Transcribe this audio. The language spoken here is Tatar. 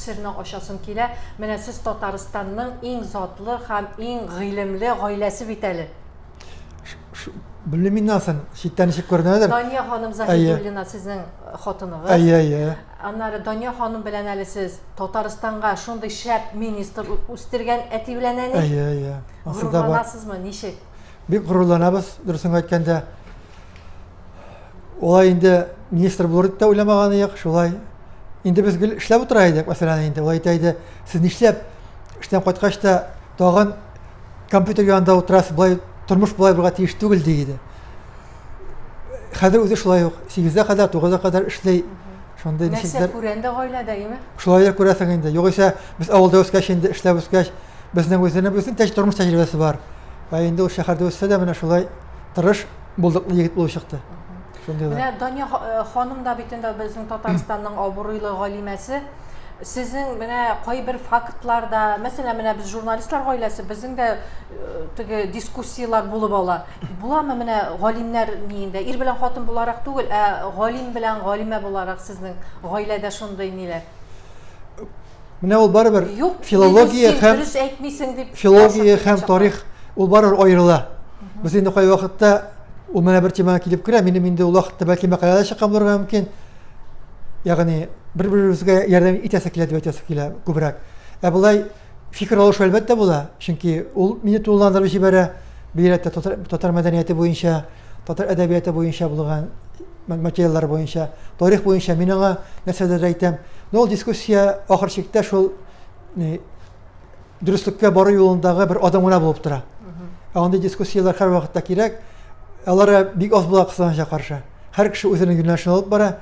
серне ачасым килә. Менә сез Татарстанның иң затлы һәм иң гыйлемле гаиләсе бит әле. Белмим инде анысын, читтән ничек күренәдер. Дания ханым Заһидуллина сезнең хатыныгыз. Әйе, әйе. Аннары Дания ханым белән әле сез Татарстанга шундый шәп министр үстергән әти белән әни. Әйе, әйе. Горурланасызмы, ничек? Бик горурланабыз, дөресен әйткәндә. Олай инде министр булыр дип тә уйламаган идек, шулай. Инде без гел эшләп утыра идек, мәсәлән, инде улай әйтә иде, сез нишләп эштән кайткач та тагын компьютер янында утырасыз, болай тормыш болай булырга тиеш түгел, ди иде. Хәзер үзе шулай ук, 8-гә кадәр, 9-га кадәр эшли. Шундый Нәрсә күрән дә гаиләдә, име? Шулай да күрәсең инде. Югыйсә, без авылда үскәч инде, эшләп үскәч, безнең үзенең үзенең тормыш тәҗрибәсе бар. Ә инде ул шәһәрдә үссә дә менә шулай тырыш, булдыклы егет булып чыкты. Шундый Менә Дания ханым да бит инде безнең Татарстанның абруйлы галимәсе. Сезнең менә кайбер фактларда, мәсәлән, менә без журналистлар гаиләсе, безнең дә теге дискуссияләр булып ала. Буламы менә галимнәр ниендә, ир белән хатын буларак түгел, ә галим белән галимә буларак сезнең гаиләдә шундый ниләр? Менә ул барыбер Юк, филология син һәм дөрес әйтмисең дип филология каршы һәм килгән тарих ул барыбер аерыла. Без инде кайвакытта ул менә бер темага килеп керә, минем инде ул вакытта бәлки мәкалә дә чыккан булырга мөмкин. Ягъни бер-беребезгә ярдәм итәсе килә дип әйтәсе килә күбрәк. Ә болай фикер алышу әлбәттә була, чөнки ул мине тулыландырып җибәрә, бигрәк тә татар, татар мәдәнияте буенча, татар әдәбияты буенча булган материаллар буенча, тарих буенча мин аңа нәрсәдер әйтәм. Но ул дискуссия ахыр чиктә шул дөреслеккә бару юлындагы бер адым гына булып тора. Ә андый дискуссияләр һәрвакытта кирәк. Алар бик аз була кызганычка каршы. Һәр кеше үзенең юнәлешен алып бара.